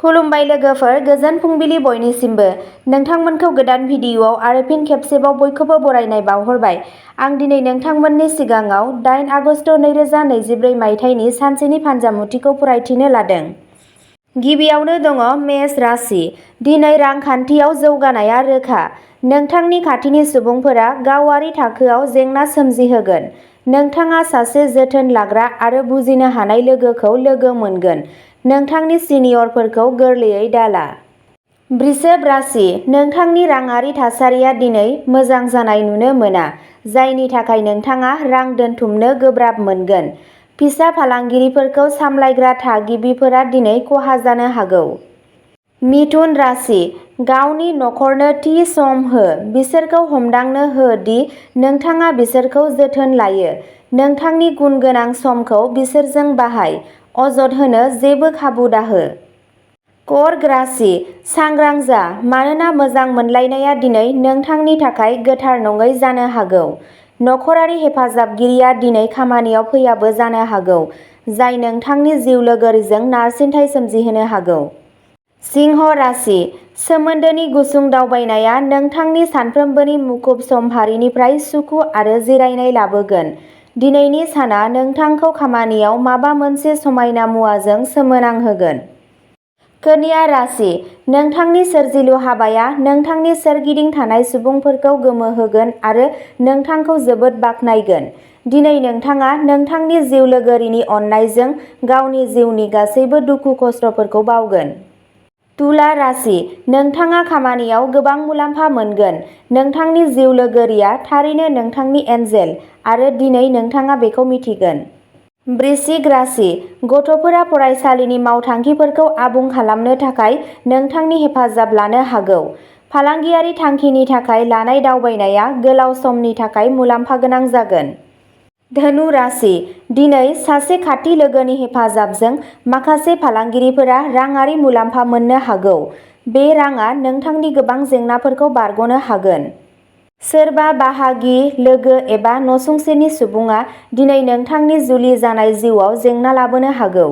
खुलुमबाय लोगोफोर, गोजोन फुंबिलि बयनिसिमबो। नोंथांमोनखौ गोदान भिडिअ'आव आरो फिन खेबसेबाव बयखौबो बरायनाय बावहरबाय। आं दिनै नोंथांमोननि सिगाङाव 8 आगस्ट 2024 मायथाइनि सानसेनि फानजामुथिखौ फरायथिनो लादों। गिबियावनो दङ मेष राशि। दिनै रांखान्थियाव जौगानाया रोखा। नोंथांनि खाथिनि सुबुंफोरा गावारि थाखोआव जेंना सोमजिहोगोन। नोंथाङा सासे जोथोन लाग्रा आरो बुजिनो हानाय लोगोखौ लोगो मोनगोन। नोंथांनि सिनियरफोरखौ गोरलैयै दाला। वृषभ राशि। नोंथांनि राङारि थासारिया दिनै मोजां जानाय नुनो मोना, जायनि थाखाय नोंथाङा रां दोनथुमनो गोब्राब मोनगोन। फिसा फालांगिफोरखौ सामलायग्रा थागिबिफोरा दिनै खहा जानो हागौ। मिथुन राशि। गावनि नखरनो थि सम हो। बिसोरखौ हमदांनो हो दि नोंथाङा बिसोरखौ जोथोन लायो। नोंथांनि गुनगोनां समखौ बिसोरजों बाहाय। अजद होनो जेबो खाबु दाहो। कर्क राशि। सांग्रां जा, मानोना मोजां मोनलायनाया दिनै नोंथांनि थाखाय गोथार नङै जानो हागौ। नखरारि हेफाजाबगिरिया दिनै खामानियाव फैयाबो जानो हागौ, जाय नोंथांनि जिउ लोगोरिजों नारसिनथाय सोमजिहोनो हागौ। सिंह राशि। सोमोन्दोनि गुसुं दावबायनाया नोंथांनि सानफ्रोमबोनि मुखुब समफारिनिफ्राय सुखु आरो जिरायनाय लाबोगोन। दिनैनि साना नोंथांखौ खामानियाव माबा मोनसे समायना मुवाजों सोमोनांहोगोन। कन्या राशि। नोंथांनि सोरजिलु हाबाया नोंथांनि सोरगिदिं थानाय सुबुंफोरखौ गोमोहोगोन आरो नोंथांखौ जोबोद बाख्नायगोन। दिनै नोंथाङा नोंथांनि जिउ लोगोरिनि अननायजों गावनि जिउनि गासैबो दुखु खस्थफोरखौ बावगोन। तुला राशि। नोंथाङा खामानियाव गोबां मुलाम्फा मोनगोन। नोंथांनि जिउ लोगोरिया थारैनो नोंथांनि एन्जेल आरो दिनै नोंथाङा बेखौ मिथिगोन। वृश्चिक राशि। गथ'फोरा फरायसालिनि मावथांखिफोरखौ आबुं खालामनो थाखाय नोंथांनि हेफाजाब लानो हागौ। फालांगियारि थांखिनि थाखाय लानाय दावबायनाया गोलाव समनि थाखाय मुलाम्फा गोनां जागोन। धनु राशि। दिनै सासे खाथि लोगोनि हेफाजाबजों माखासे फालांगिरिफोरा राङारि मुलाम्फा मोननो हागौ। बे राङा नोंथांनि गोबां जेंनाफोरखौ बारग'नो हागोन। सोरबा बाहागि, लोगो एबा नसुंसेनि सुबुङा दिनै नोंथांनि जुलि जानाय जिउआव जेंना लाबोनो हागौ।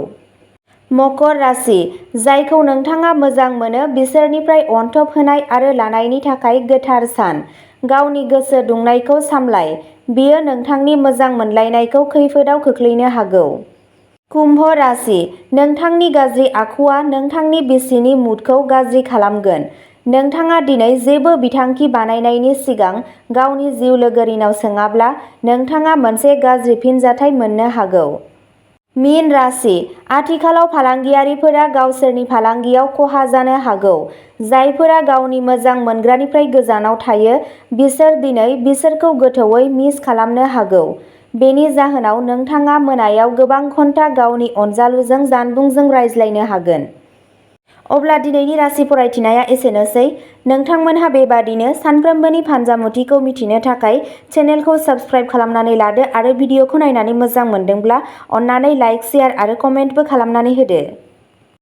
मकर राशि। जायखौ नोंथाङा मोजां मोनो बिसोरनिफ्राय अनथोब होनाय आरो लानायनि थाखाय गोथार सान। गावनि गोसो दुंनायखौ सामलाय। बेयो नोंथांनि मोजां मोनलायनायखौ खैफोदआव खोख्लैनो हागौ। कुम्भ राशि। नोंथांनि गाज्रि आखुआ नोंथांनि बिसिनि मुडखौ गाज्रि खालामगोन। नोंथाङा दिनै जेबो बिथांखि बानायनायनि सिगां गावनि जिउ लोगोरिनाव सोङाब्ला नोंथाङा मोनसे गाज्रि फिनजाथाय मोननो हागौ। मीन राशि। आथिखालाव फालांगियारिफोरा गावसोरनि फालांगियाव खहा जानो हागौ। जायफोरा गावनि मोजां मोनग्रानिफ्राय गोजानाव थायो, बिसोर दिनै बिसोरखौ गोथौवै मिस खालामनो हागौ। बेनि जाहोनाव नोंथाङा मोनायाव गोबां घन्टा गावनि अनजालुजों जानबुंजों रायज्लायनो हागोन। अब्ला दिनैनि राशि फरायथिनाया एसेनोसै। नोंथांमोनहा बेबादिनो सानफ्रोमबोनि फानजामुथिखौ मिथिनो थाखाय चेनेलखौ साबस्क्राइब खालामनानै लादो आरो भिडिअखौ नायनानै मोजां मोनदोंब्ला अन्नानै लाइक, शेयार आरो कमेन्टबो खालामनानै होदो।